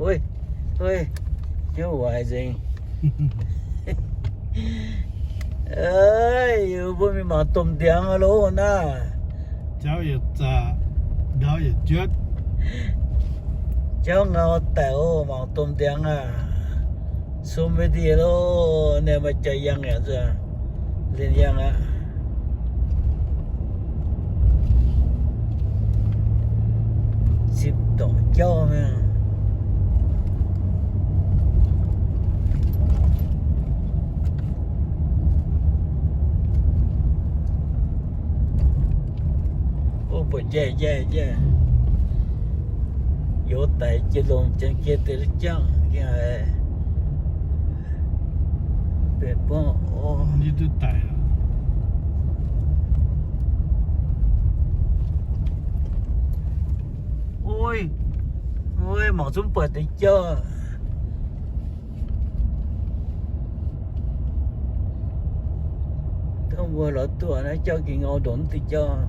Oi, oi, hnyouv waaic nzengc. Mbuo mingh mangc domh ndiangx loh naaiv. Jauv yietc zaqc, ndau yietc juotv. Jauv ngau daic oc, mangc domh ndiangx aac. Sum maiv ndie loh, naaiv maaih jaax yangh yaac nzuonx, nzengc yangh aqv. Zipv dorngc jauv mingh. Mbuo buatc njaih njaih njaih, youz daic jiex longx, janx-jiex deix la'jangv, gengh haiz benx buangv. Oi, oi, mangc zunv buatc deix jauv. Dangh mbuo lorz duqv naaiv jauv gengh ngau ndongc mv deix jauv.